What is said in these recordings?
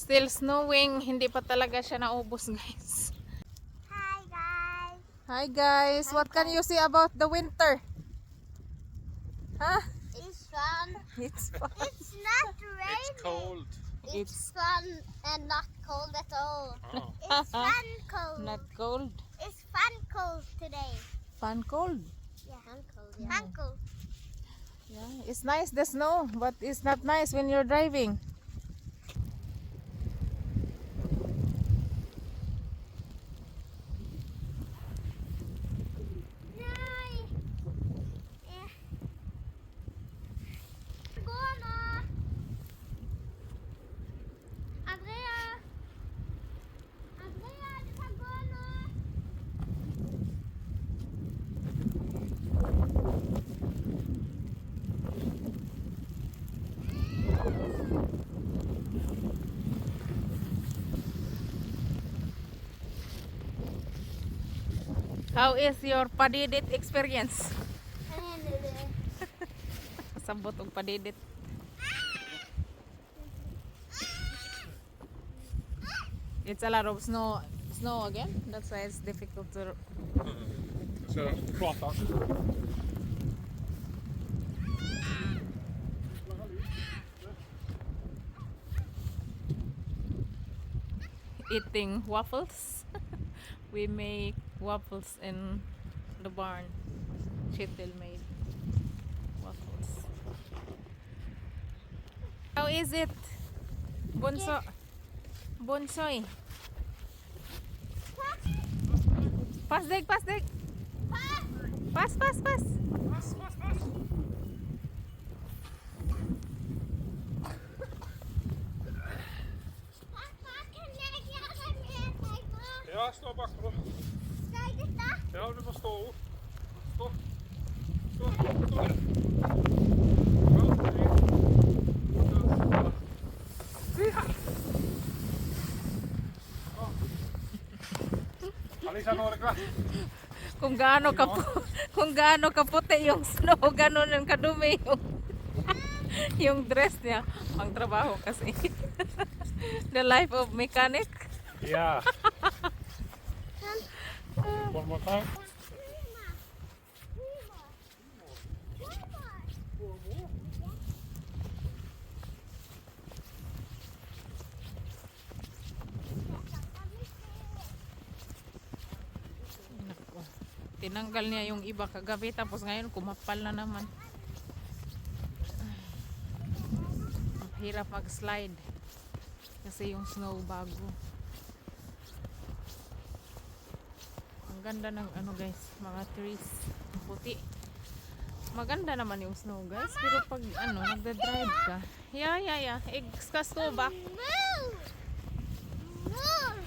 Still snowing. Hindi pa talaga siya naubos, guys. Hi, guys. Hi, guys. What can you say about the winter? Huh? It's fun. It's fun. It's not raining. It's cold. It's fun and not cold at all. Oh. It's fun cold. Not cold. It's fun cold today. Fun cold. Yeah. Fun cold. Yeah. Fun cold. Yeah, it's nice the snow, but it's not nice when you're driving. Nei. Eh. Gå nå. Andrea. Andrea, du kan gå nå. How is your padidit experience? Sabot og padidit. It's a lot of snow again. That's why it's difficult to Så prata. Eating waffles. We make waffles in the barn. Kjetil made waffles. How is it? Bunso. Bunsoy. Pass deg, pass deg. Pass, pass, pass. Pass, pass, pass. Pappa, kan jeg gjøre med deg nå? Ja, stå bakpå. Skal jeg dette? Ja, du må stå opp. Stå. Stå. Stå der. Ja, tre. To. Se her. Ja. Alisa, nå er det klart. Kung gaano kaputi yung snow, ganun ang kadumi yung dress niya. Pang trabaho kasi. The life of mechanic. Ja. One more time. Three more. Three more. Four more. Four more. Nako. Tinanggal niya yung iba kagabi, tapos ngayon kumapal na naman. Ang hirap mag-slide kasi yung snow bago. Ang ganda ng ano, guys, mga trees, puti. Maganda naman yung snow, guys, pero pag ano, nagda-drive ka. Yeah. Jeg skal bak. Move! Move!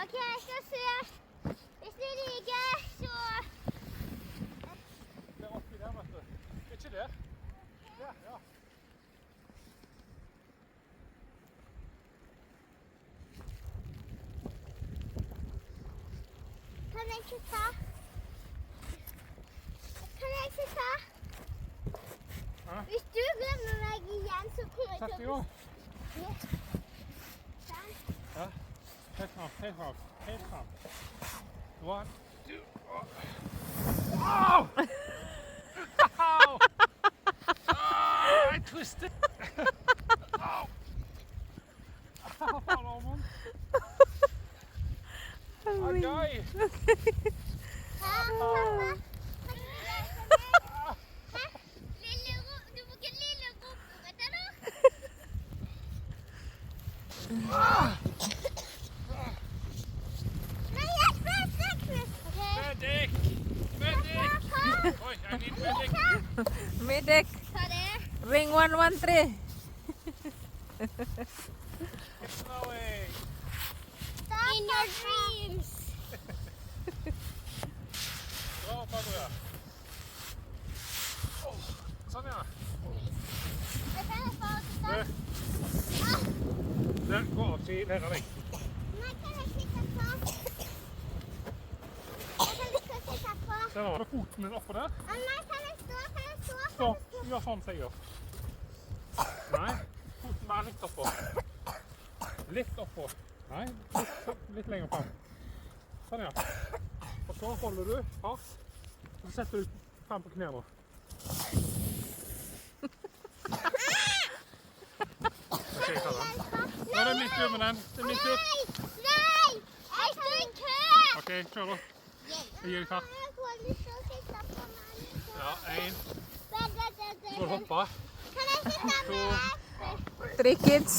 Ok, jeg skal se. Hvis det ligger, så Det er oppi der, vet du. Ikke der. Der, ja. Kan jeg ikke ta? Kan jeg ikke ta? Hæ? Hvis du glemmer meg igjen, så kommer jeg Sett til deg å òg. Sånn. Ja. Helt fram, helt fram, helt fram. One, two, oh. Au! Au! Ah, I twisted. Au! Au, faen, Amund. I die. Hæ, pappa? Kan du hjelpe meg? Hæ? Du bruker lille rumpe, da? Nei, jeg skal ikke. Ok. Medic! Medic! Pappa, Oi, I need medic. Medic! ta det. Ring 113! It's snowing. In your dreams. Bra, Pandora. Åh, sånn, ja. Det kan jeg få Du, ta. du, gå av, så jeg lærer deg. Nei, kan jeg sitte på? Jeg kan ikke sitte på. Se nå, med foten din oppå der. Å nei, kan jeg stå? Kan jeg stå? Så, gjør sånn som jeg gjør. Nei, foten bare litt oppå. Litt oppå. Nei, litt lenger fram. Sånn, ja. Og så holder du hardt, og så setter du frem på knærne. Ok, jeg tar den. Nå er det min tur med den. Det er min tur. Nei! Nei! Jeg står i kø! Ok, kjør da. Jeg gir deg fart. Jeg får lyst til å sitte på meg. Ja, én. Vent, vent, vent, Så må du vent. hoppe. Kan jeg sitte med deg? Three kids.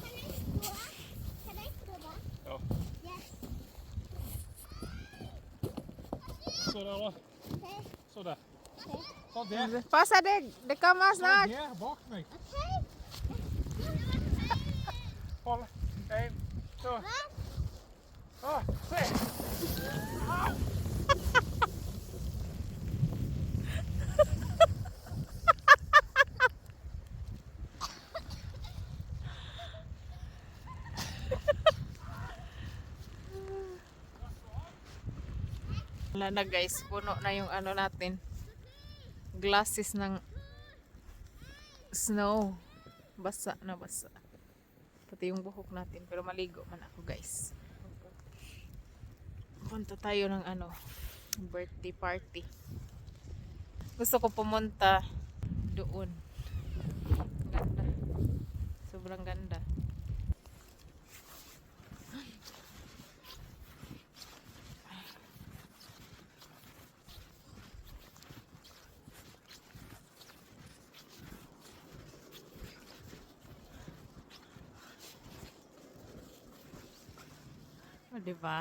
Kan jeg stå? Kan jeg stå da? Ja. Yes. Så der, da. Så der. Så der. Passa deg! Det kommer Så snart! der bak meg. Ok. Hold. En, to, ah, tre. Au! Wala na guys, puno na yung ano natin. Glasses ng snow. Basa na basa. Pati yung buhok natin. Pero maligo man ako, guys. Punta tayo ng ano, birthday party. Gusto ko pumunta doon. Ganda. Sobrang ganda. O, diba?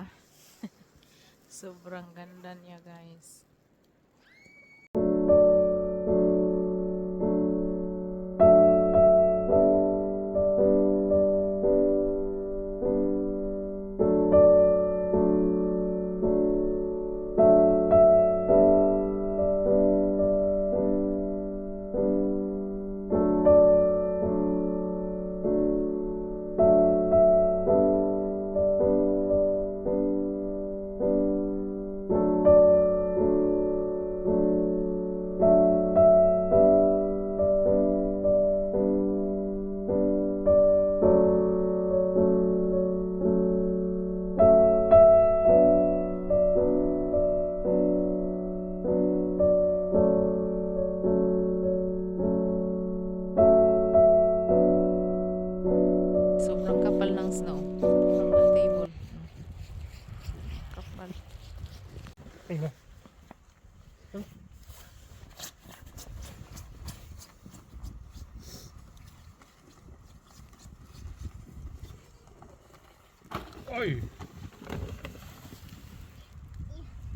Sobrang ganda niya, guys. Sobrang kapal ng snow from the table. Kapal. Inge. Kom. Oi!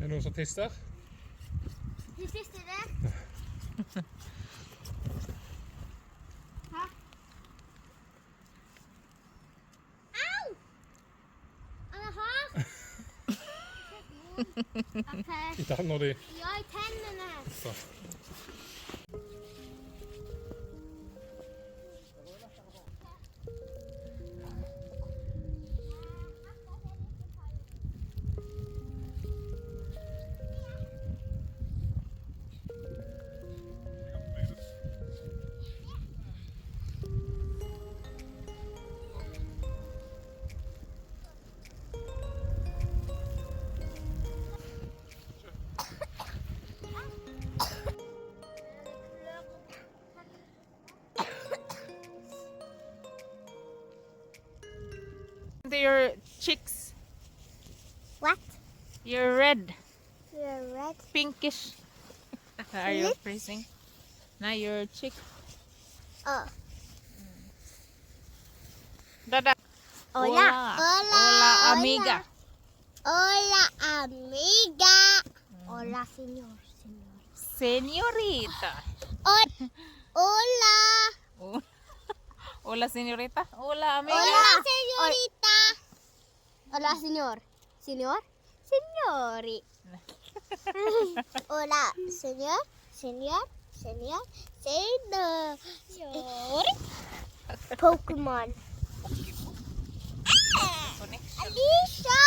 Er det noen som tisser? Du siste det? Hæ? Au! Er det hard? Okej. Inte når de Jag är tänderna. Så. To your cheeks. What? You're red. You're red. Pinkish. Are you Lips? freezing? Now your cheek. Oh. Dada. Hola. Hola. Hola, amiga. Hola, amiga. Hola, señor. Señor. Señorita. Hola. Oh. Hola, señorita. Hola, amiga. Hola, señorita. Hola, señor. Señor. Señori. Hola, señor. Señor. Señor. Señor. Señor. Pokemon. Connection. Alicia!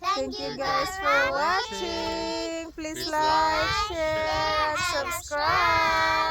Thank you guys for watching. Please like, share, and subscribe.